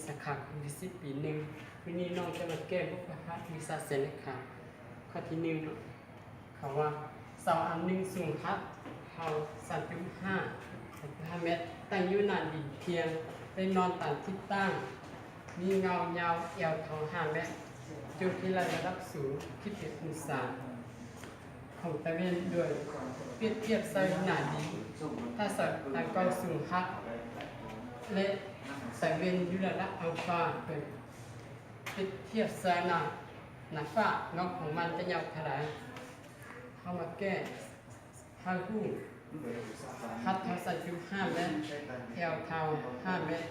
ສາຂາວິຊາຊີບປີໜຶ່ງ. ມື້ນີ້ນ້ອງຈະມາແກ້ບົດຝຶກຫັດວິຊາໄຊລະຄະ ຂໍ້ທີໜຶ່ງເນາະ. ເຂົາວ່າ ເສົາອັນໜຶ່ງສູງຮັກເທົ່າສາມຈຸດຫ້າ ສາມຈຸດຫ້າແມັດ ຕັ້ງຢູ່ໜ້າດິນທ່ຽງ ແລະນອນຕາມທິດຕ່າງ ມີເງົາຍາວແອວເທົ່າຫ້າແມັດ ຢູ່ທີ່ລະດັບສູງສິບເອັດອົງສາຂອງຕາເວັນ ໂດຍປຽບທຽບໃສ່ໜ້າດິນ. ຖ້າເສົາດັ່ງກ່າວສູງຮັກ ແລະຕາເວັນຢູ່ລະດັບອັງຄາ ໂດຍປຽບທຽບໃສ່ໜ້າ ໜ້າຟ້າ ເງົາຂອງມັນຈະຍາວເທົ່າໃດ? ເຮົາມາແກ້. ເຮົາຮູ້ຮັກເທົ່າສາມຈຸດຫ້າແມັດ ແອວເທົ່າຫ້າແມັດ.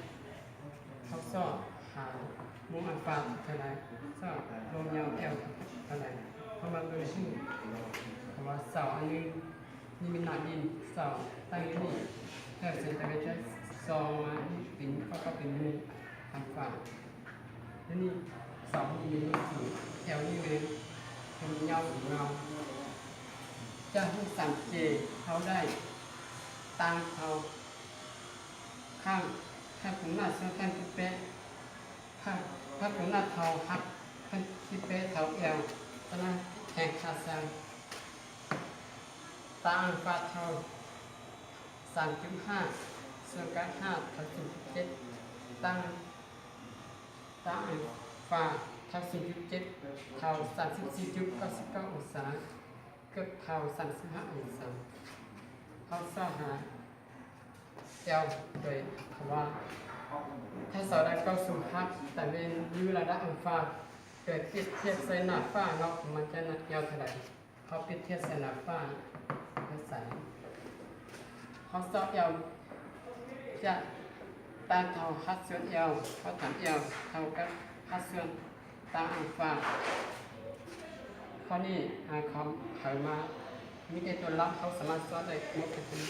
ເຮົາຊອກຫາວົງອັງຄາເທົ່າໃດ? ຊອກວົງຍາວແອວເທົ່າໃດ? ເຮົາມາເບິ່ງຮູບ. ເພາະວ່າເສົາອັນໜຶ່ງ ນີ້ແມ່ນໜ້າດິນ, ເສົາຕັ້ງຢູ່ນີ້ ແລ້ວເສັ້ນຕາເວັນຈະສ່ອງມາເປັນ ເຂົາກໍເປັນວົງອັງຄາ. ແລ້ວນີ້ເສົານີ້ມີເໜືອແອວນີ້ແມ່ນຄວາມຍາວຂອງເງົາ. ຈະຮູ້ສາມເຈ ເຮົາໄດ້ຕາງເທົ່າຂ້າງ ຂ້າງກົງໜ້າສ່ວນຂ້າງທີ່ແປະ ຂ້າງ ຂ້າງກົງໜ້າເທົ່າຮັກ ຂ້າງທີ່ແປະເທົ່າແອວ ສະນັ້ນແຮງຄາຊ່າງ ຕາອັງຄາເທົ່າສາມຈຸດຫ້າ ສ່ວນກາງຫ້າເທົ່າສູນຈຸດເຈັດ ຕາ ຕາອັງຄາເທົ່າສູນຈຸດເຈັດ ເທົ່າສາມສິບສີ່ຈຸດເກົ້າສິບເກົ້າອົງສາ ເກືອບເທົ່າສາມສິບຫ້າອົງສາ. ເຮົາຊອກຫາແອວໂດຍຄຳວ່າ ຖ້າເສົາດັ່ງກ່າວສູງຮັກ ຕາເວັນຢູ່ລະດັບອັງຄາ ໂດຍປຽບທຽບໃສ່ໜ້າຟ້າ ເງົາຂອງມັນຈະຍາວເທົ່າໃດ? ເຮົາປຽບທຽບໃສ່ໜ້າຟ້າ ເຮົາໃສ່ ເຮົາຊອກແອວຈະຕາງເທົ່າຮັກສ່ວນແອວ ເຮົາຖາມແອວເທົ່າກັບຮັກສ່ວນຕາອັງຄາ. ຂໍ້ນີ້ຫາຄວາມເຂົ້າໃຈມາ ມີແຕ່ຕົວລັບ ເຮົາສາມາດຊອກໄດ້ໝົດທຸກຄົນ.